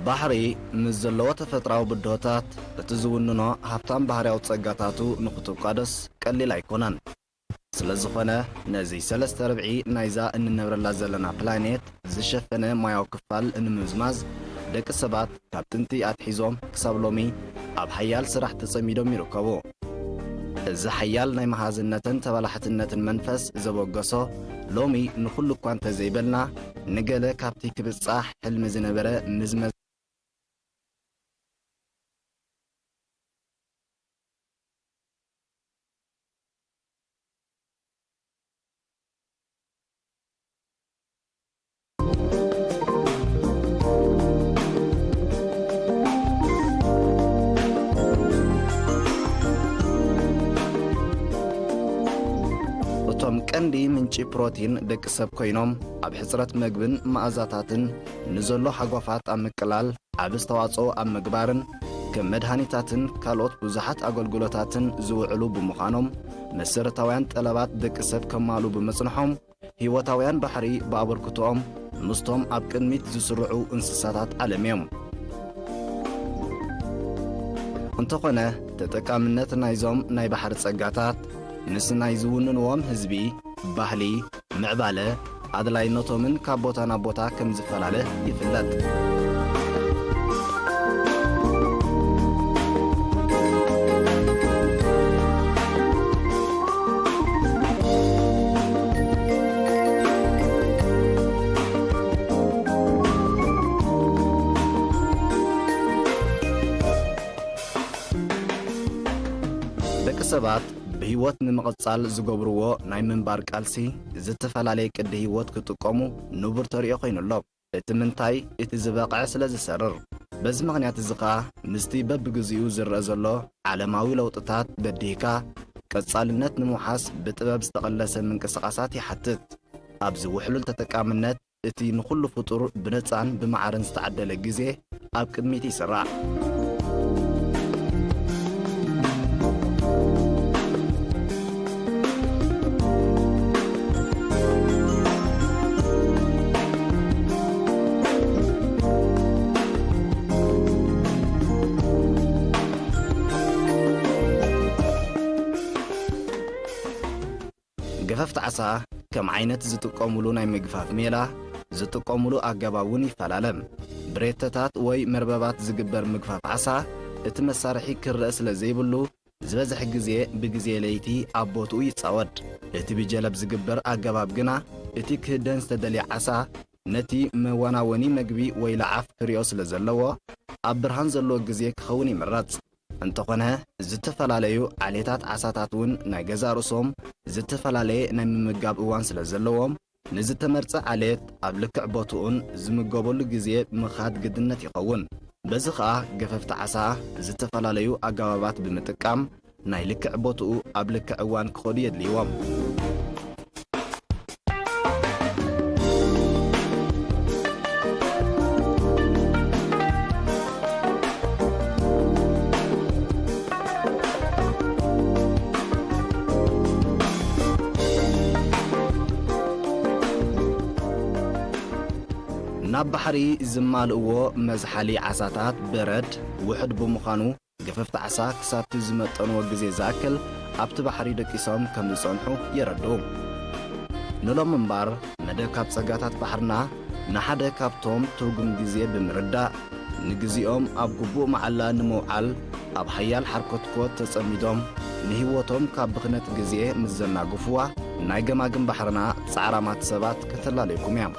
ባሕሪ ምስ ዘለዎ ተፈጥራዊ ብድሆታት፣ እቲ ዝውንኖ ሃብታም ባህርያዊ ጸጋታቱ ንኽትቋደስ ቀሊል ኣይኮነን። ስለ ዝኾነ፣ ነዚ ሰለስተ ርብዒ ናይዛ እንነብረላ ዘለና ፕላኔት ዝሸፈነ ማያዊ ክፋል ንምምዝማዝ፣ ደቂ ሰባት ካብ ጥንቲ ኣትሒዞም ክሳብ ሎሚ ኣብ ሓያል ስራሕ ተጸሚዶም ይርከቡ። እዚ ሓያል ናይ መሃዝነትን ተበላሕትነትን መንፈስ ዘበገሶ፣ ሎሚ ንኹሉ እኳ እንተዘይበልና፣ ንገለ ካብቲ ክብጻሕ ሕልሚ ዝነበረ ምዝመዝ እቶም ቀንዲ ምንጪ ፕሮቲን ደቂ ሰብ ኮይኖም፣ ኣብ ሕጽረት መግብን መኣዛታትን ንዘሎ ሃጓፋት ኣብ ምቅላል ዓቢ ኣስተዋጽኦ ኣብ ምግባርን ከም መድሃኒታትን ካልኦት ብዙሓት ኣገልግሎታትን ዝውዕሉ ብምዃኖም፣ መሰረታውያን ጠለባት ደቂ ሰብ ከማልኡ ብምጽንሖም፣ ህይወታውያን ባሕሪ ብኣበርክቶኦም ምስቶም ኣብ ቅድሚት ዝስርዑ እንስሳታት ዓለም እዮም። እንተኾነ፣ ተጠቃምነት ናይዞም ናይ ባሕሪ ጸጋታት ምስ ናይ ዝውንንዎም ህዝቢ፣ ባህሊ፣ ምዕባለ፣ ኣድላይነቶምን ካብ ቦታ ናብ ቦታ ከም ዝፈላለ ይፍለጥ። ደቂ ሰባት ብህይወት ንምቕጻል ዝገብርዎ ናይ ምንባር ቃልሲ፣ ዝተፈላለየ ቅዲ ህይወት ክጥቀሙ ንቡር ተርእዮ ኮይኑ ኣሎ። እቲ ምንታይ፣ እቲ ዝበቕዐ ስለ ዝሰርር። በዚ ምኽንያት እዚ ኸኣ፣ ምስቲ በብግዚኡ ዝረኣ ዘሎ ዓለማዊ ለውጥታት በዲህካ፣ ቀጻልነት ንምውሓስ ብጥበብ ዝተቐለሰ ምንቅስቓሳት ይሓትት። ኣብዚ ውሕሉል ተጠቃምነት፣ እቲ ንኹሉ ፍጡር ብነጻን ብማዕረን ዝተዓደለ ግዜ ኣብ ቅድሚት ይስራዕ። ገፈፍቲ ዓሳ ከም ዓይነት ዝጥቀሙሉ ናይ ምግፋፍ ሜላ፣ ዝጥቀሙሉ ኣገባብ እውን ይፈላለ። ብሬተታት ወይ መርበባት ዝግበር ምግፋፍ ዓሳ፣ እቲ መሳርሒ ክረአ ስለ ዘይብሉ፣ ዝበዝሕ ግዜ ብግዜ ለይቲ ኣብ ቦትኡ ይጻወድ። እቲ ብጀለብ ዝግበር ኣገባብ ግና፣ እቲ ክህደን ዝተደልየ ዓሳ ነቲ መወናወኒ መግቢ ወይ ለዓፍ ክሪኦ ስለ ዘለዎ፣ ኣብ ብርሃን ዘለዎ ግዜ ክኸውን ይምረጽ። እንተኾነ፣ ዝተፈላለዩ ዓሌታት ዓሳታት እውን ናይ ገዛእ ርእሶም ዝተፈላለየ ናይ ምምጋብ እዋን ስለ ዘለዎም፣ ንዝተመርጸ ዓሌት ኣብ ልክዕ ቦትኡን ዝምገበሉ ግዜ ምኻድ ግድነት ይኸውን። በዚ ኸኣ፣ ገፈፍቲ ዓሳ ዝተፈላለዩ ኣገባባት ብምጥቃም፣ ናይ ልክዕ ቦትኡ ኣብ ልክዕ እዋን ክኸዱ የድልይዎም። ናብ ባሕሪ ዝማልእዎ መዝሓሊ ዓሳታት በረድ ውሑድ ብምዃኑ፣ ገፈፍቲ ዓሳ ክሳብቲ ዝመጠንዎ ግዜ ዝኣክል ኣብቲ ባሕሪ ደቂሶም ከም ዝጸንሑ የረድኡ። ንሎሚ እምበኣር፣ መደብ ካብ ጸጋታት ባሕርና ንሓደ ካብቶም ትርጉም ግዜ ብምርዳእ፣ ንግዚኦም ኣብ ግቡእ መዓላ ንምውዓል ኣብ ሓያል ሓርኮትኮት ተጸሚዶም፣ ንህይወቶም ካብ ብኽነት ግዜ ምስ ዘናግፍዋ፣ ናይ ገማግም ባሕርና ጻዕራማት ሰባት ከተላልየኩም እያ።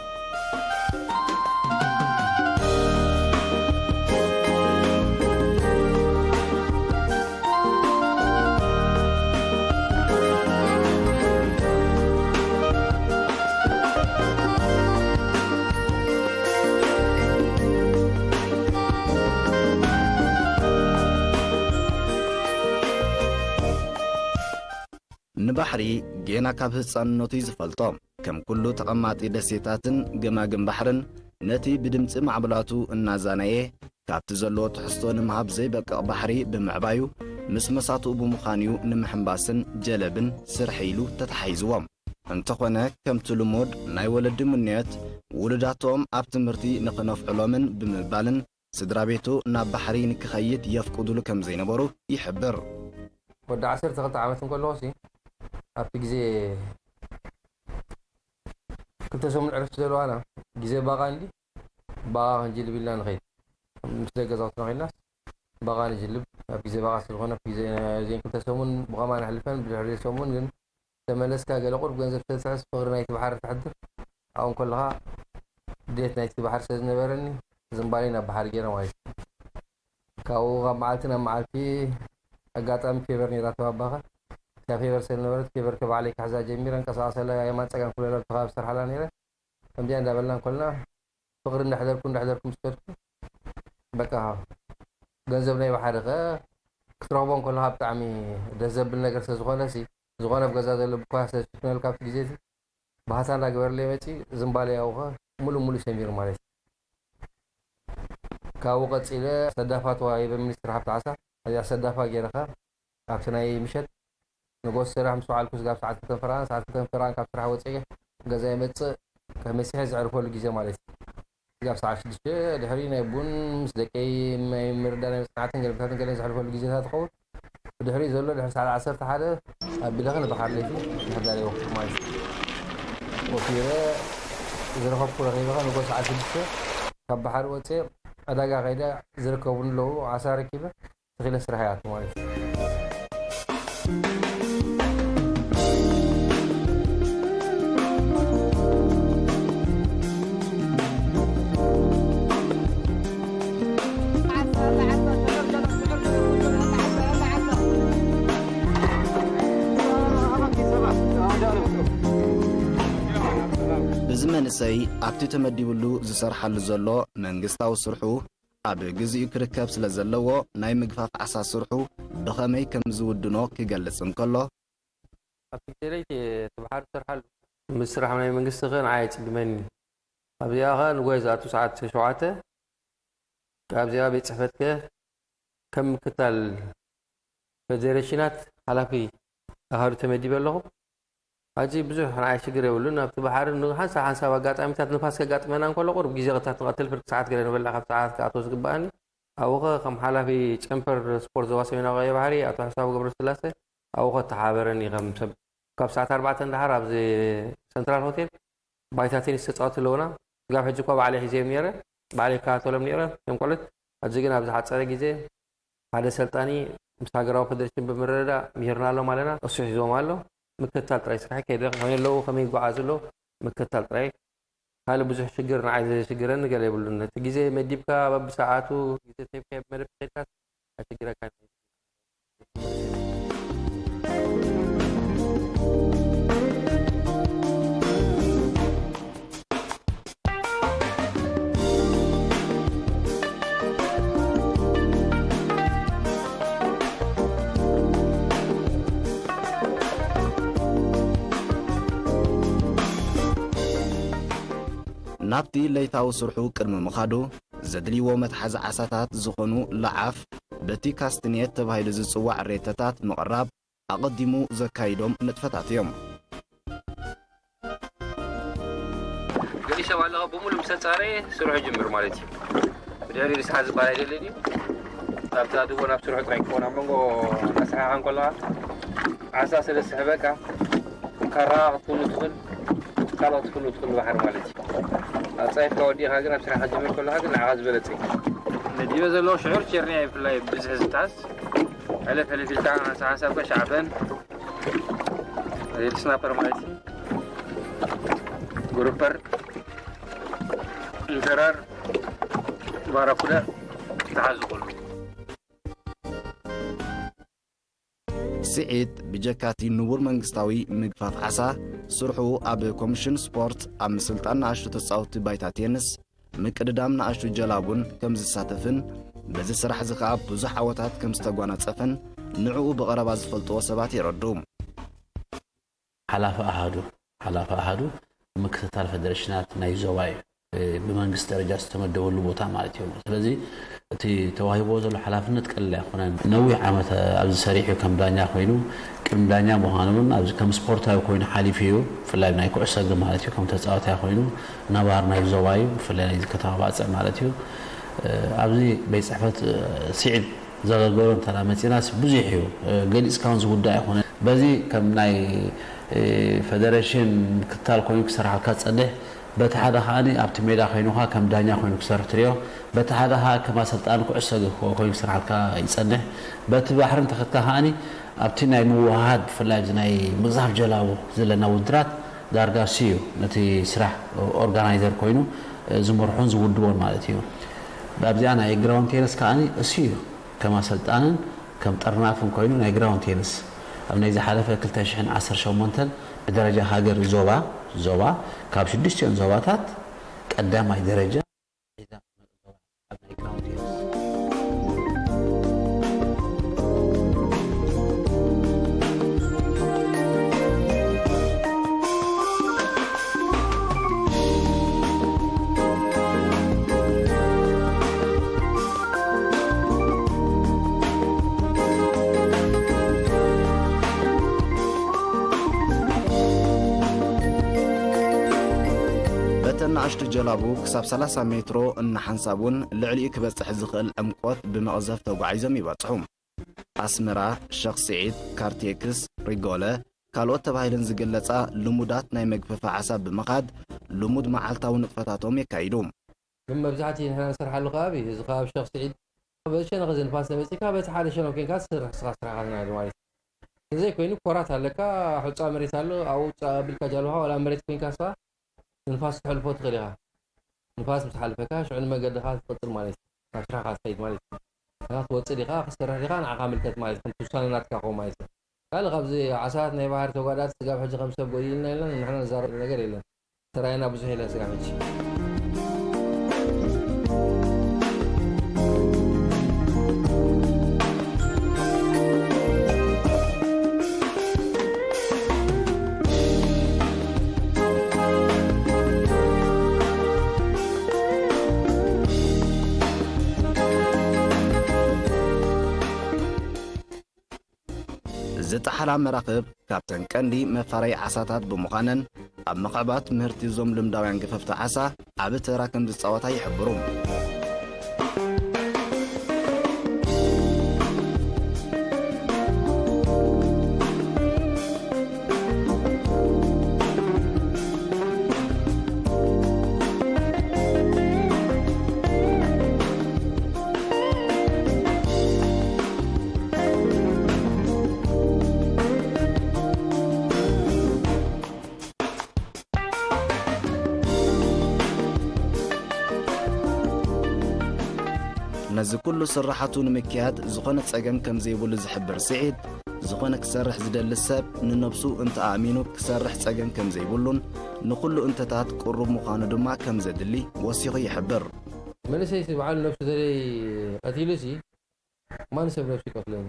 ንባሕሪ ጌና ካብ ህጻንነቱ እዩ ዝፈልጦ። ከም ኩሉ ተቐማጢ ደሴታትን ገማግም ባሕርን፣ ነቲ ብድምጺ ማዕበላቱ እናዛነየ ካብቲ ዘለዎ ትሕዝቶ ንምሃብ ዘይበቅቕ ባሕሪ ብምዕባዩ፣ ምስ መሳትኡ ብምዃን እዩ ንምሕምባስን ጀለብን ስርሐይ ኢሉ ተተሓሒዝዎም። እንተኾነ፣ ከምቲ ልሙድ ናይ ወለዲ ምንዮት፣ ውሉዳቶም ኣብ ትምህርቲ ንኽነፍዕሎምን ብምባልን፣ ስድራ ቤቱ ናብ ባሕሪ ንክኸይድ የፍቅዱሉ ከም ዘይነበሩ ይሕብር። ወዲ ዓሰርተ ክልተ ዓመት እንከለኹሲ፣ ኣብቲ ግዜ ክልተ ሰሙን ዕረፍቲ ዘለዋና፣ ግዜ ባቓ እንዲ፣ ባቓ ክንጅልብ ኢልና ንኸይድ። ምስ ደገ ገዛውትና ኸይድናስ፣ ባቓ ንጅልብ። ኣብ ግዜ ባቓ ስለ ዝኾነ፣ ኣብ ግዜ እዚአን ክልተ ሰሙን ብኸማ ነሕልፈን፣ ብድሕሪ ሰሙን ግን ተመለስካ ገለ ቁሩብ ገንዘብ ስለ ትሕዝ፣ ፍቕሪ ናይቲ ባሕሪ ተሕድር። ኣብኡ እንከለኻ ድሌት ናይቲ ባሕሪ ስለ ዝነበረኒ፣ ዝንባሌ ናብ ባሕሪ ገይረ ማለት እዩ። ካብኡ ካብ መዓልቲ ናብ መዓልቲ ኣጋጣሚ ፌቨር ነይራቶ ኣባኻ። እታ ፌቨር ስለ ዝነበረት፣ ፌቨር ከባዕለይ ክሕዛ ጀሚረ፣ እንቀሳቐሰላ የማን ጸጋም ክብለላ ኣብቲ ከባቢ ዝሰርሓላ ነይረ። ከምዚኣ እንዳበልና እንከለና፣ ፍቕሪ እንዳሕደርኩ፣ እንዳሕደርኩ ምስ ከድኩ፣ በቃ፣ ገንዘብ ናይ ባሕሪ ኸ ክትረኽቦ እንከለኻ ብጣዕሚ ደስ ዘብል ነገር ስለ ዝኾነ ሲ፣ ዝኾነ ኣብ ገዛ ዘሎ ብኳ ስለ ዝሽፍነልካ ኣብቲ ግዜ እቲ፣ ባህታ እንዳገበረለይ መጺ፣ ዝምባለይ ኣብኡ ኸ ሙሉእ ሙሉእ ሰሚሩ ማለት እዩ። ካብኡ ቀጺለ ሰዳፋ ተዋሂበ ሚኒስትሪ ሃብቲ ዓሳ። እዚኣ ሰዳፋ ገይረ ኸ ኣብቲ ናይ ምሸት ንጎስ ስራሕ ምስ ወዓልኩ፣ ስጋብ ሰዓት ክልተን ፍርቓን፣ ሰዓት ክልተን ፍርቓን ካብ ስራሕ ወጺኤ ገዛ ይመጽእ፣ ከመሲሐ ዘዕርፈሉ ግዜ ማለት እዩ። ስጋብ ሰዓት ሽዱሽተ ድሕሪ ናይ ቡን ምስ ደቀይ ማይ ምርዳእ ናይ መጽናዕትን ገለመታትን ገለን ዘሕልፈሉ ግዜታት ትኸውን። ብድሕሪ ዘሎ ድሕሪ ሰዓት ዓሰርተ ሓደ ኣቢለ ኸ ንባሕሪ ለይቲ ምሕዳር ይወፍር ማለት እዩ። ወፊረ ዝረኸብኩ ረኺበ ኸ ንጎስ ሰዓት ሽዱሽተ ካብ ባሕሪ ወጺኤ ዕዳጋ ከይደ ዝርከቡኒ ኣለዉ ዓሳ ረኪበ ተኺለ ስራሕ ይኣቱ ማለት እዩ። እዚ መንእሰይ ኣብቲ ተመዲብሉ ዝሰርሓሉ ዘሎ መንግስታዊ ስርሑ ኣብ ግዚኡ ክርከብ ስለ ዘለዎ፣ ናይ ምግፋፍ ዓሳ ስርሑ ብኸመይ ከም ዝውድኖ ክገልጽ እንከሎ፣ ኣብቲ ግዜ ለይቲ እቲ ባሕሪ ዝሰርሓሉ። ምስ ስራሕ ናይ መንግስቲ ኸ ንዓይ የጽግመኒ። ኣብዚኣ ኸ ንጎይ ዝኣቱ ሰዓት ሸውዓተ፣ ካብዚኣ ቤት ጽሕፈት ከ ከም ምክታል ፌዴሬሽናት ሓላፊ ኣሃዱ ተመዲበ ኣለኹ። ሕጂ ብዙሕ ንዓይ ሽግር የብሉን። ኣብቲ ባሕሪ ንሓንሳብ ሓንሳብ ኣጋጣሚታት ንፋስ ከጋጥመና እንከሎ ቁሩብ ግዜ ክታት ንቐትል ፍርቂ ሰዓት ገለ ንበልዕ ካብ ሰዓት ክኣትዎ ዝግበኣኒ። ኣብኡ ኸ ከም ሓላፊ ጨንፈር ስፖርት ዞባ ሰሜናዊ ቀይሕ ባሕሪ ኣቶ ሕሳቡ ገብረስላሴ ኣብኡ ኸ ተሓበረኒ ከም ሰብ። ካብ ሰዓት ኣርባዕተ ንደሓር ኣብዚ ሰንትራል ሆቴል ባይታ ቴኒስ ተጻወቱ ኣለውና። ስጋብ ሕጂ እኳ ባዕለይ ሒዘዮም ነይረ፣ ባዕለይ ይከታተሎም ነይረ፣ እቶም ቆልዑት። ሕጂ ግን ኣብ ዝሓጸረ ግዜ ሓደ ሰልጣኒ ምስ ሃገራዊ ፌደሬሽን ብምርድዳእ ምሂርና ኣሎም ኣለና። እሱ ሒዝዎም ኣሎ። ምክትታል ጥራይ ስራሕ ከይደ ከመይ ኣለዉ፣ ከመይ ይጓዓዙ ኣለዉ፣ ምክትታል ጥራይ። ካልእ ብዙሕ ሽግር ንዓይ ዘሽግረኒ ገለ የብሉን። እቲ ግዜ መዲብካ በብሰዓቱ ግዜ ተሂብካዮ ብመደብ ከይድካስ ኣሽግረካ። ናብቲ ለይታዊ ስርሑ ቅድሚ ምኻዱ፣ ዘድልይዎ መትሓዚ ዓሳታት ዝኾኑ ለዓፍ፣ በቲ ካስትኔት ተባሂሉ ዝጽዋዕ ሬተታት ምቕራብ ኣቐዲሙ ዘካይዶም ንጥፈታት እዮም። ገሊሰ ባለኸ ብምሉእ ምስ ተጻረየ ስርሑ ይጅምር ማለት እዩ። ብድሕሪ ርስሓት ዝበሃል ኣይደልን እዩ። ኣብታ ድቦ ናብ ስርሑ ጥራይ ክኸውን ኣብ መንጎ እናስራሕኻ እንከለኻ ዓሳ ስለ ዝስሕበካ ካራ ክትፍኑ ትኽእል፣ ካልኦት ክትፍኑ ትኽእል ንባሕሪ ማለት እዩ። ኣጻይፍካ ወዲእኻ ግን ኣብ ስራሕ ክትጅምር ከለኻ ግን ንዓኻ ዝበለጸ እዩ። ነዲበ ዘለዎ ሽዑር ቸርኒ ብፍላይ ብዝሒ ዝታስ ሕልፍ ሕልፍ ኢልካ ሓንሳብ ሓንሳብ ከ ሻዕበን ሬድ ስናፐር ማለት እዩ። ግሩፐር፣ ኢንተራር፣ ባራኩዳ ዝሓዙ ኩሉ። ስዒድ ብጀካቲ ንቡር መንግስታዊ ምግፋፍ ዓሳ ስርሑ ኣብ ኮሚሽን ስፖርት ኣብ ምስልጣን ንኣሽቱ ተጻወትቲ ባይታ ቴንስ፣ ምቅድዳም ንኣሽቱ ጀላቡን ከም ዝሳተፍን በዚ ስራሕ እዚ ከኣ ብዙሕ ዓወታት ከም ዝተጓናጸፈን ንዕኡ ብቐረባ ዝፈልጥዎ ሰባት የረድኡ። ሓላፊ ኣሃዱ ሓላፊ ኣሃዱ ምክትታል ፌደሬሽናት ናይ ዞባ እዩ። ብመንግስቲ ደረጃ ዝተመደበሉ ቦታ ማለት እዩ። ስለዚ እቲ ተዋሂቦ ዘሎ ሓላፍነት ቀለል ኣይኮነን። ነዊሕ ዓመት ኣብዚ ሰሪሑ ከም ዳኛ ኮይኑ፣ ቅድሚ ዳኛ ምዃኑ እውን ኣብዚ ከም ስፖርታዊ ኮይኑ ሓሊፉ እዩ። ብፍላይ ናይ ኩዕሶ እግሪ ማለት እዩ፣ ከም ተፃዋታይ ኮይኑ ነባር ናይ ዞባ እዩ፣ ብፍላይ ናይዚ ከተማ ባፅዕ ማለት እዩ። ኣብዚ ቤት ፅሕፈት ስዒድ ዘገልገሎ እንተ መፂናስ ብዙሕ እዩ። ገሊፅካ እውን ዝውዳእ ኣይኮነን። በዚ ከም ናይ ፌደሬሽን ምክትታል ኮይኑ ክሰርሓልካ ዝፀንሕ፣ በቲ ሓደ ከዓኒ ኣብቲ ሜዳ ኮይኑኻ ከም ዳኛ ኮይኑ ክሰርሕ ትሪኦ፣ በቲ ሓደ ከዓ ከም ኣሰልጣኒ ኩዕሶ እግሪ ኮይኑ ክሰርሓልካ ይፀንሕ። በቲ ባሕሪ እንተኸድካ ከዓኒ ኣብቲ ናይ ምውሃሃድ፣ ብፍላይ ኣብዚ ናይ ምግዛፍ ጀላቡ ዘለና ውድድራት ዳርጋ እሱ እዩ ነቲ ስራሕ ኦርጋናይዘር ኮይኑ ዝምርሑን ዝውድቦን ማለት እዩ። ኣብዚኣ ናይ ግራውንድ ቴነስ ከዓኒ እሱ እዩ ከም ኣሰልጣንን ከም ጠርናፍን ኮይኑ ናይ ግራውንድ ቴንስ ኣብ ናይ ዝሓለፈ ክልተ ሽሕን ዓሰርተ ሸሞንተን ብደረጃ ሃገር ዞባ ዞባ ካብ ሽዱሽቲኦን ዞባታት ቀዳማይ ደረጃ ሒዛ ትመጽእ ዞባ ኣብ ናይ ግራውንድ ቴንስ። በተን ንኣሽቱ ጀላቡ ክሳብ ሰላሳ ሜትሮ እናሓንሳብ እውን ልዕሊኡ ክበጽሕ ዝኽእል ዕምቆት ብመቕዘፍ ተጓዒዞም ይበጽሑ። ኣስመራ፣ ሸኽ ስዒድ፣ ካርቴክስ፣ ሪጎለ፣ ካልኦት ተባሂለን ዝግለጻ ልሙዳት ናይ መግፈፊ ዓሳ ብምኻድ ልሙድ መዓልታዊ ንጥፈታቶም የካይዱ። ግን መብዛሕትኡ ንሕና ንሰርሓሉ ከባቢ፣ እዚ ከባቢ ሸኽ ስዒድ፣ በዚ ሸነኽ እዚ ንፋስ ተመጺካ፣ በቲ ሓደ ሸነኽ ኮንካ ትሰርሕ ንስኻ ስራሕኻ ማለት እዩ። እንተዘይኮይኑ ኮራት ኣለካ፣ ሑጻ መሬት ኣሎ፣ ኣብኡ ውጻእ ኣቢልካ ጃልባኻ፣ ዋላ ኣብ መሬት ኮንካ ንስኻ ንንፋስ ክተሕልፎ ትኽእል ኢኻ። ንፋስ ምስ ሓለፈካ፣ ሽዑ ንመገድኻ ትቕጽል ማለት እዩ። ናብ ስራሕኻ ትኸይድ ማለት እዩ። ንስኻ ትወጽእ ዲኻ፣ ክትሰርሕ ዲኻ፣ ንዓኻ ምልከት ማለት እዩ። ከምቲ ውሳነ ናትካ ክኸውን ማለት እዩ። ካልእ ካብዚ ዓሳታት ናይ ባሕሪ ተጓዳእቲ ስጋብ ሕጂ ከም ሰብ ጎዲልና ኢልና ንሕና ንዛረብ ነገር የለን። ተራእየና ብዙሕ የለን ስጋብ ሕጂ። ዝጠሓላ መራኽብ ካብተን ቀንዲ መፋረዪ ዓሳታት ብምዃነን፣ ኣብ ምኽዕባት ምህርቲ እዞም ልምዳውያን ገፈፍቲ ዓሳ ዓቢ ተራ ከም ዝጻወታ ይሕብሩ። ነዚ ኩሉ ስራሓቱ ንምክያድ ዝኾነ ጸገም ከም ዘይብሉ ዝሕብር ስዒድ፣ ዝኾነ ክሰርሕ ዝደሊ ሰብ ንነብሱ እንተኣሚኑ ክሰርሕ ጸገም ከም ዘይብሉን ንኹሉ እንተታት ቅሩብ ምዃኑ ድማ ከም ዘድሊ ወሲኹ ይሕብር። መንእሰይሲ በዓሉ ነብሱ ተዘይ ቀቲሉሲ ማን ሰብ ነብሱ ይቀትለኒ?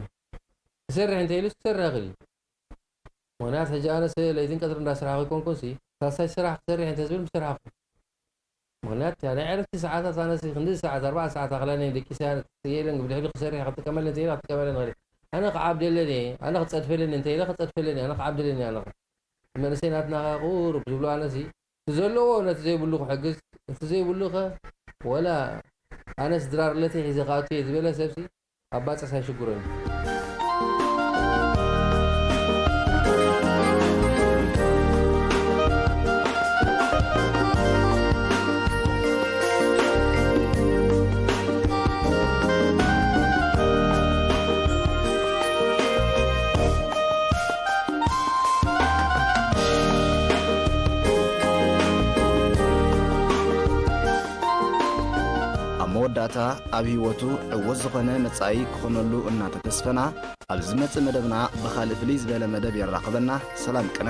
ክሰርሕ እንተ ኢሉስ ክሰርሕ ይኽእል እዩ። ምኽንያት ሕጂ ኣነስ ለይትን ቀትሪ እንዳስራሕ ከይኮንኩንሲ ሳልሳይ ስራሕ ክሰርሕ እንተ ዝብል ምሰርሓኹ። ምኽንያት እታ ናይ ዕረፍቲ ሰዓታት ኣነስ ክንዲ ሰዓት ኣርባዕተ ሰዓት ኣኽለኒ ደቂሰ እየ ኢለን ብድሕሪ ክሰርሕ ክጥቀመለን እንተ ኢለ ክጥቀመለን ይኽእል እየ። ኣነ ክዓብደለን እየ፣ ኣነ ክጸድፈለን እንተ ኢለ ክጸድፈለን እየ፣ ኣነ ክዓብደለን እየ ኣነ። መንእሰይ ናትና ቁሩብ ዝብሎ ኣነሲ እቲ ዘለዎ ነቲ ዘይብሉ ክሕግዝ፣ እቲ ዘይብሉ ከ ወላ ኣነስ ድራር ለተይ ሒዘ ክኣቱ እየ ዝበለ ሰብሲ ኣብ ባጽዕስ ኣይሽግሮን እዩ። ኣብ መወዳእታ ኣብ ህይወቱ ዕዉት ዝኾነ መጻኢ ክኾነሉ እናተተስፈና፣ ኣብ ዝመጽእ መደብና ብኻልእ ፍልይ ዝበለ መደብ የራኽበና። ሰላም ቅነ።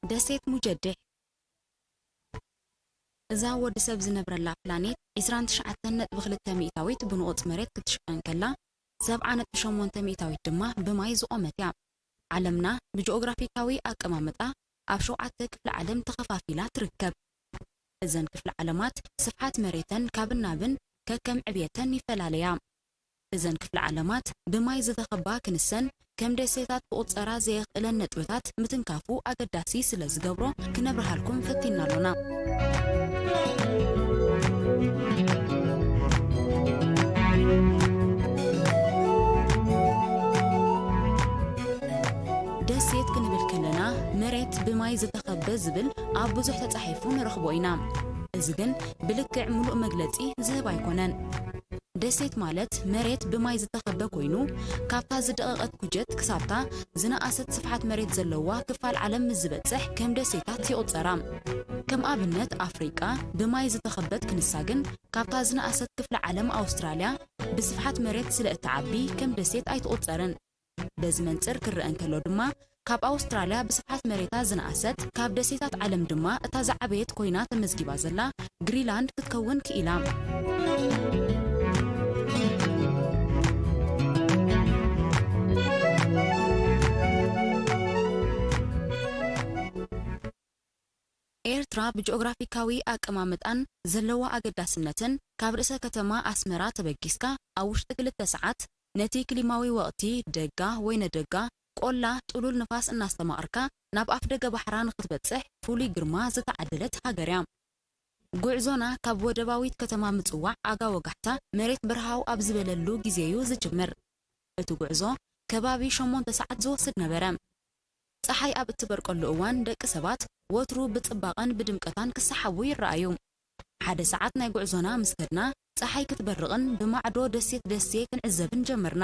ደሴት ሙጀዴሕ። እዛ ወዲ ሰብ ዝነብረላ ፕላኔት ዕስራን ትሽዓተን ነጥቢ ክልተ ሚእታዊት ብንቑጽ መሬት ክትሽፈን ከላ፣ ሰብዓ ነጥቢ ሸሞንተ ሚእታዊት ድማ ብማይ ዝቖመት እያ። ዓለምና ብጂኦግራፊካዊ ኣቀማምጣ ኣብ ሸውዓተ ክፍለ ዓለም ተኸፋፊላ ትርከብ። እዘን ክፍለ ዓለማት ስፍሓት መሬተን ካብን ናብን ከከም ዕብየተን ይፈላለያ። እዘን ክፍለ ዓለማት ብማይ ዝተኸባ ክንሰን ከም ደሴታት ክቑጸራ ዘየኽእለን ነጥብታት ምትንካፉ ኣገዳሲ ስለ ዝገብሮ ክነብርሃልኩም ፈቲና ኣሎና። ደሴት ክንብል ከለና መሬት ብማይ ዝተኸበ ዝብል ኣብ ብዙሕ ተጻሒፉ ንረኽቦ ኢና። እዚ ግን ብልክዕ ምሉእ መግለጺ ዝህብ ኣይኮነን። ደሴት ማለት መሬት ብማይ ዝተኸበ ኮይኑ፣ ካብታ ዝደቐቐት ኩጀት ክሳብታ ዝነኣሰት ስፍሓት መሬት ዘለዋ ክፋል ዓለም ምስ ዝበጽሕ ከም ደሴታት ይቑጸራ። ከም ኣብነት ኣፍሪቃ ብማይ ዝተኸበት ክንሳ ግን፣ ካብታ ዝነኣሰት ክፍለ ዓለም ኣውስትራልያ ብስፍሓት መሬት ስለ እትዓቢ ከም ደሴት ኣይትቑጸርን። በዚ መንጽር ክረአ እንከሎ ድማ፣ ካብ ኣውስትራልያ ብስፍሓት መሬታ ዝነኣሰት፣ ካብ ደሴታት ዓለም ድማ እታ ዝዓበየት ኮይና ተመዝጊባ ዘላ ግሪንላንድ ክትከውን ክኢላ። ኤርትራ ብጂኦግራፊካዊ ኣቀማምጣን ዘለዋ ኣገዳስነትን፣ ካብ ርእሰ ከተማ ኣስመራ ተበጊስካ ኣብ ውሽጢ ክልተ ሰዓት ነቲ ክሊማዊ ወቕቲ ደጋ ወይነ ደጋ፣ ቆላ፣ ጥሉል ንፋስ እናስተማቐርካ ናብ ኣፍደገ ባሕራ ንኽትበጽሕ ፍሉይ ግርማ ዝተዓደለት ሃገር እያ። ጉዕዞና ካብ ወደባዊት ከተማ ምጽዋዕ ኣጋ ወጋሕታ መሬት በረሃው ኣብ ዝበለሉ ግዜ'ዩ ዝጅምር። እቲ ጉዕዞ ከባቢ ሸሞንተ ሰዓት ዝወስድ ነበረ። ጸሓይ ኣብ እትበርቀሉ እዋን ደቂ ሰባት ወትሩ ብጽባቐን ብድምቀታን ክሰሓቡ ይረኣዩ። ሓደ ሰዓት ናይ ጉዕዞና ምስ ከድና፣ ጸሓይ ክትበርቕን ብማዕዶ ደሴት ደሴ ክንዕዘብን ጀመርና።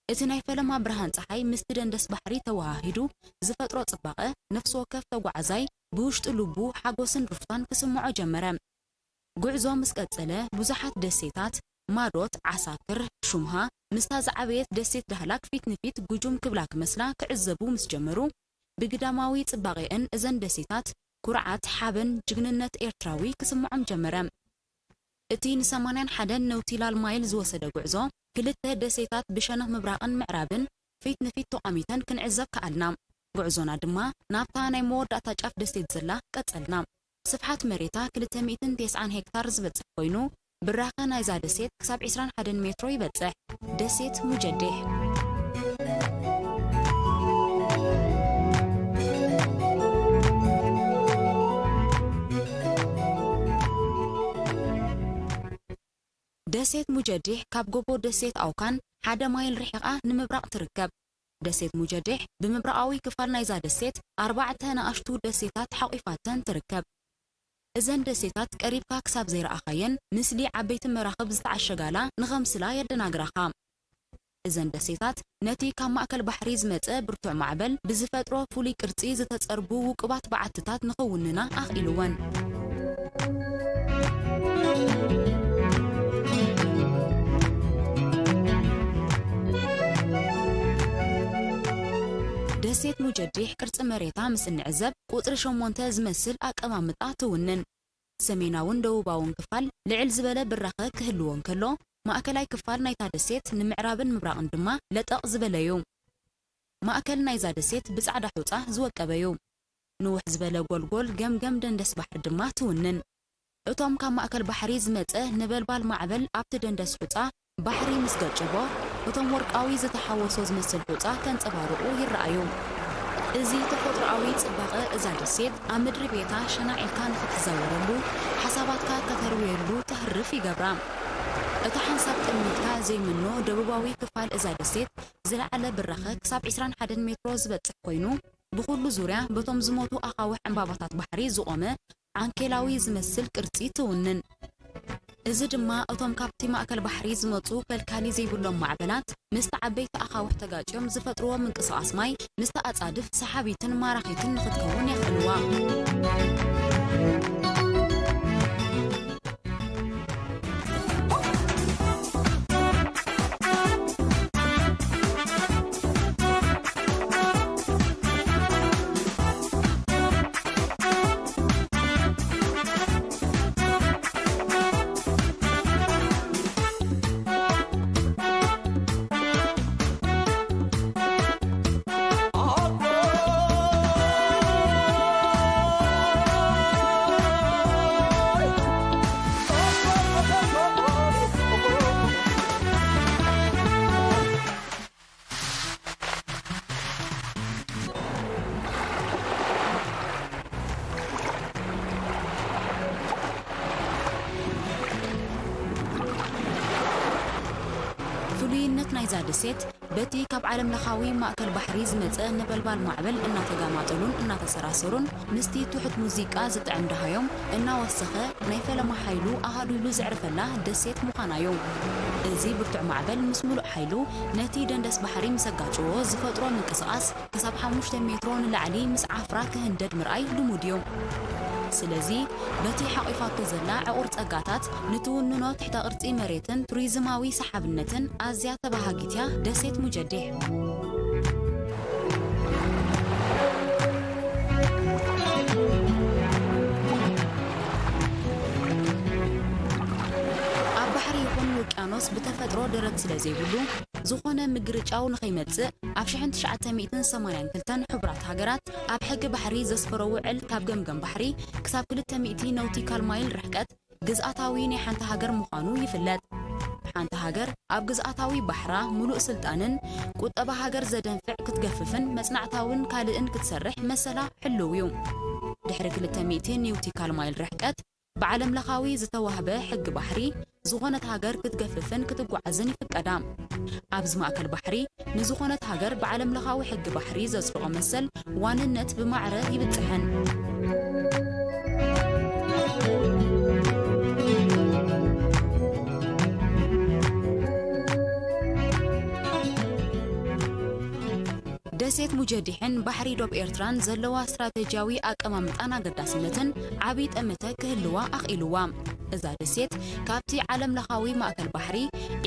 እቲ ናይ ፈለማ ብርሃን ጸሓይ ምስቲ ደንደስ ባሕሪ ተወሃሂዱ ዝፈጥሮ ጽባቐ፣ ነፍሲ ወከፍ ተጓዓዛይ ብውሽጢ ልቡ ሓጎስን ሩፍታን ክስምዖ ጀመረ። ጉዕዞ ምስ ቀጸለ፣ ብዙሓት ደሴታት፣ ማዶት፣ ዓሳክር፣ ሹምሃ፣ ምስታ ዝዓበየት ደሴት ዳህላክ ፊት ንፊት ጉጁም ክብላ ክመስላ ክዕዘቡ ምስ ጀመሩ፣ ብግዳማዊ ጽባቐአን እዘን ደሴታት ኩርዓት፣ ሓበን፣ ጅግንነት ኤርትራዊ ክስምዖም ጀመረ። እቲ ንሰማንያን ሓደን ነውቲላል ማይል ዝወሰደ ጉዕዞ፣ ክልተ ደሴታት ብሸነኽ ምብራቕን ምዕራብን ፊት ንፊት ተቋሚተን ክንዕዘብ ከኣልና። ጉዕዞና ድማ ናብታ ናይ መወዳእታ ጫፍ ደሴት ዘላ ቀጸልና። ስፍሓት መሬታ ክልተ ሚእትን ተስዓን ሄክታር ዝበጽሕ ኮይኑ፣ ብራኸ ናይዛ ደሴት ክሳብ ዕስራን ሓደን ሜትሮ ይበጽሕ። ደሴት ሙጀዴሕ። ደሴት ሙጀዴሕ ካብ ጎቦ ደሴት ኣውካን ሓደ ማይል ርሒቓ ንምብራቕ ትርከብ። ደሴት ሙጀዴሕ ብምብራቓዊ ክፋል ናይዛ ደሴት ኣርባዕተ ንኣሽቱ ደሴታት ሓቑፋተን ትርከብ። እዘን ደሴታት ቀሪብካ ክሳብ ዘይረኣኻየን፣ ምስሊ ዓበይቲ መራኽብ ዝተዓሸጋላ ንኸምስላ የደናግራኻ። እዘን ደሴታት ነቲ ካብ ማእከል ባሕሪ ዝመጸ ብርቱዕ ማዕበል ብዝፈጥሮ ፍሉይ ቅርጺ ዝተጸርቡ ውቁባት በዓትታት ንኽውንና ኣኽኢልወን። ደሴት ሙጀዲሕ ቅርጺ መሬታ ምስ እንዕዘብ፣ ቁጽሪ ሸሞንተ ዝመስል ኣቀማምጣ ትውንን። ሰሜናውን ደቡባውን ክፋል ልዕል ዝበለ ብራኸ ክህልዎ እንከሎ፣ ማእከላይ ክፋል ናይታ ደሴት ንምዕራብን ምብራቕን ድማ ለጠቕ ዝበለ'ዩ። ማእከል ናይዛ ደሴት ብጻዕዳ ሑጻ ዝወቀበ'ዩ። ንውሕ ዝበለ ጎልጎል ገምገም ደንደስ ባሕሪ ድማ ትውንን። እቶም ካብ ማእከል ባሕሪ ዝመጸ ነበልባል ማዕበል ኣብቲ ደንደስ ሑጻ ባሕሪ ምስ ገጭቦ፣ እቶም ወርቃዊ ዝተሓወሶ ዝመስል ሑጻ ከንጸባርቑ ይረኣዩ። እዚ ተፈጥሮኣዊ ጽባቐ እዛ ደሴት፣ ኣብ ምድሪ ቤታ ሸናዕ ኢልካ ንኽትዛወረሉ፣ ሓሳባትካ ከተርውየሉ ተህርፍ ይገብራ። እቲ ሓንሳብ ጠሚትካ ዘይምኖ ደቡባዊ ክፋል እዛ ደሴት፣ ዝለዓለ ብራኸ ክሳብ ዕስራን ሓደን ሜትሮ ዝበጽሕ ኮይኑ፣ ብኹሉ ዙርያ በቶም ዝሞቱ ኣኻውሕ ዕምባባታት ባሕሪ ዝቖመ ዓንኬላዊ ዝመስል ቅርጺ ትውንን። እዚ ድማ እቶም ካብቲ ማእከል ባሕሪ ዝመጹ ከልካሊ ዘይብሎም ማዕበላት ምስቲ ዓበይቲ ኣኻውሕ ተጋጭዮም ዝፈጥርዎ ምንቅስቓስ ማይ፣ ምስቲ ኣጻድፍ ሰሓቢትን ማራኺትን ንኽትከውን የኽእልዋ። ናይዛ ደሴት በቲ ካብ ዓለም ለኻዊ ማእከል ባሕሪ ዝመጸ ነበልባል ማዕበል እናተጋማጠሉን እናተሰራሰሩን ምስቲ ትሑት ሙዚቃ ዝጥዕም ደሃዮም እናወሰኸ ናይ ፈለማ ሓይሉ ኣሃዱ ኢሉ ዘዕርፈላ ደሴት ምዃና'ዩ። እዚ ብርቱዕ ማዕበል ምስ ምሉእ ሓይሉ ነቲ ደንደስ ባሕሪ ምስ ኣጋጨዎ ዝፈጥሮ ምንቅስቓስ ክሳብ ሓሙሽተ ሜትሮ ንላዕሊ ምስ ዓፍራ ክህንደድ ምርኣይ ልሙድ እዩ። ስለዚ በቲ ሓቒፋቶ ዘላ ዕቑር ጸጋታት ንትውንኖ ትሕተ ቅርጺ መሬትን ቱሪዝማዊ ሰሓብነትን ኣዝያ ተባሃጊት እያ ደሴት ሙጀዲሕ። ኣብ ባሕሪ ይኹን ውቅያኖስ ብተፈጥሮ ደረት ስለ ዘይብሉ፣ ዝኾነ ምግርጫው ንኸይመጽእ ኣብ ሽሕን ትሽዓተ ሚእትን ሰማንያን ክልተን ሕቡራት ሃገራት ኣብ ሕጊ ባሕሪ ዘስፈሮ ውዕል ካብ ገምገም ባሕሪ ክሳብ ክልተ ሚእቲ ኖውቲካል ማይል ርሕቀት ግዝኣታዊ ናይ ሓንቲ ሃገር ምዃኑ ይፍለጥ። ሓንቲ ሃገር ኣብ ግዝኣታዊ ባሕራ ምሉእ ስልጣንን ቁጠባ ሃገር ዘደንፍዕ ክትገፍፍን መጽናዕታውን ካልእን ክትሰርሕ መሰላ ሕሉው እዩ። ድሕሪ ክልተ ሚእቲ ኒውቲካል ማይል ርሕቀት ብዓለም ለኻዊ ዝተዋህበ ሕጊ ባሕሪ ዝኾነት ሃገር ክትገፍፍን ክትጓዓዝን ይፍቀዳ። ኣብዚ ማእከል ባሕሪ ንዝኾነት ሃገር ብዓለም ለኻዊ ሕጊ ባሕሪ ዘጽድቖ መሰል ዋንነት ብማዕረ ይብጽሐን። ደሴት ሙጀዲሕን ባሕሪ ዶብ ኤርትራን ዘለዋ ስትራተጂያዊ ኣቀማምጣን ኣገዳስነትን ዓቢ ጠመተ ክህልዋ ኣኽኢልዋ። እዛ ደሴት ካብቲ ዓለም ለኻዊ ማእከል ባሕሪ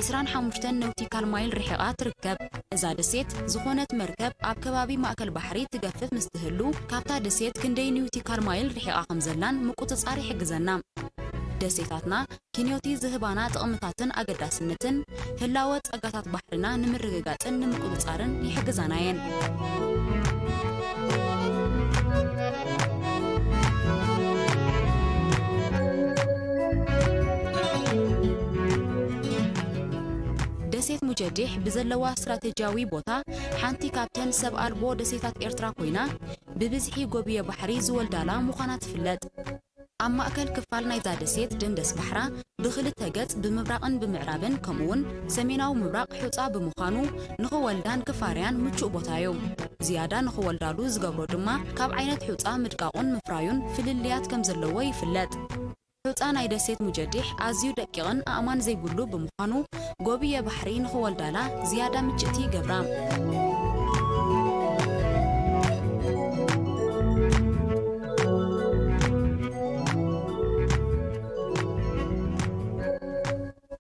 ዕስራን ሓሙሽተን ኖውቲካል ማይል ርሒቓ ትርከብ። እዛ ደሴት ዝኾነት መርከብ ኣብ ከባቢ ማእከል ባሕሪ ትገፍፍ ምስ ትህሉ፣ ካብታ ደሴት ክንደይ ኒውቲካል ማይል ርሒቓ ከም ዘላን ምቁጽጻር ይሕግዘና። ደሴታትና ኪንዮቲ ዝህባና ጥቕምታትን ኣገዳስነትን፣ ህላወ ጸጋታት ባሕርና ንምርግጋጽን ንምቁጽጻርን ይሕግዛና እየን። ደሴት ሙጀዲሕ ብዘለዋ ስትራተጂያዊ ቦታ፣ ሓንቲ ካብተን ሰብ ኣልቦ ደሴታት ኤርትራ ኮይና፣ ብብዝሒ ጎብየ ባሕሪ ዝወልዳላ ምዃና ትፍለጥ። ኣብ ማእከል ክፋል ናይዛ ደሴት ደንደስ ባሕራ ብኽልተ ገጽ፣ ብምብራቕን ብምዕራብን፣ ከምኡውን ሰሜናዊ ምብራቕ ሑጻ ብምዃኑ፣ ንኽወልዳን ክፋርያን ምቹእ ቦታ እዩ። ዝያዳ ንኽወልዳሉ ዝገብሮ ድማ፣ ካብ ዓይነት ሑጻ ምድቃቑን ምፍራዩን ፍልልያት ከም ዘለዎ ይፍለጥ። ሑጻ ናይ ደሴት ሙጀዲሕ ኣዝዩ ደቂቕን ኣእማን ዘይብሉ ብምዃኑ፣ ጎብየ ባሕሪ ንኽወልዳላ ዝያዳ ምችእቲ ይገብራ።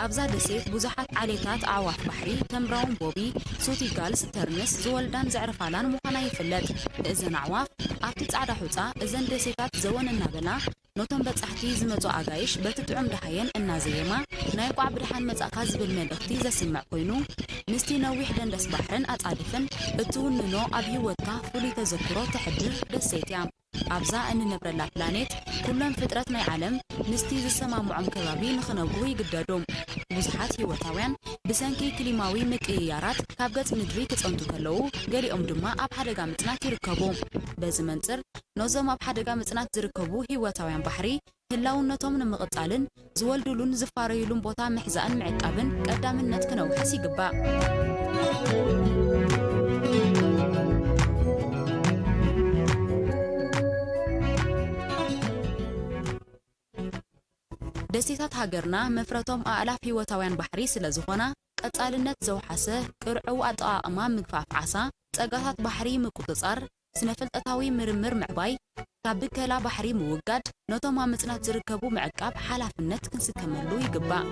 ኣብዛ ደሴት ብዙሓት ዓሌታት ኣዕዋፍ ባሕሪ፣ ከም ብራውን ቦቢ፣ ሱቲ ጋልስ፣ ተርንስ ዝወልዳን ዘዕርፋላን ምዃና ይፍለጥ። እዘን ኣዕዋፍ ኣብቲ ጻዕዳ ሑጻ እዘን ደሴታት ዘወን እናበላ፣ ነቶም በጻሕቲ ዝመጹ ኣጋይሽ በቲ ጥዑም ደሃየን እናዘየማ፣ ናይ እንቋዕ ብደሓን መጻእካ ዝብል መልእኽቲ ዘስምዕ ኮይኑ፣ ምስቲ ነዊሕ ደንደስ ባሕርን ኣጻድፍን እትውንኖ ኣብ ህይወትካ ፍሉይ ተዘክሮ ተሕድር ደሴት እያ። ኣብዛ እንነብረላ ፕላኔት፣ ኩሎም ፍጥረት ናይ ዓለም ምስቲ ዝሰማምዖም ከባቢ ንኽነብሩ ይግደዱ። ብዙሓት ህይወታውያን ብሰንኪ ክሊማዊ ምቅይያራት ካብ ገጽ ምድሪ ክጸንቱ ከለዉ፣ ገሊኦም ድማ ኣብ ሓደጋ ምጽናት ይርከቡ። በዚ መንጽር፣ ነዞም ኣብ ሓደጋ ምጽናት ዝርከቡ ህይወታውያን ባሕሪ፣ ህላውነቶም ንምቕጻልን ዝወልዱሉን ዝፋረዩሉን ቦታ ምሕዛእን ምዕቃብን ቀዳምነት ክነውሕስ ይግባእ። ደሴታት ሃገርና መፍረቶም ኣእላፍ ህይወታውያን ባሕሪ ስለ ዝኾና፣ ቀጻልነት ዘውሓሰ ቅርዕው ኣጠቓቕማ ምግፋፍ ዓሳ፣ ጸጋታት ባሕሪ ምቁጽጻር፣ ስነ-ፍልጠታዊ ምርምር ምዕባይ፣ ካብ ብከላ ባሕሪ ምውጋድ፣ ነቶም ኣብ ምጽናት ዝርከቡ ምዕቃብ ሓላፍነት ክንስከመሉ ይግባእ።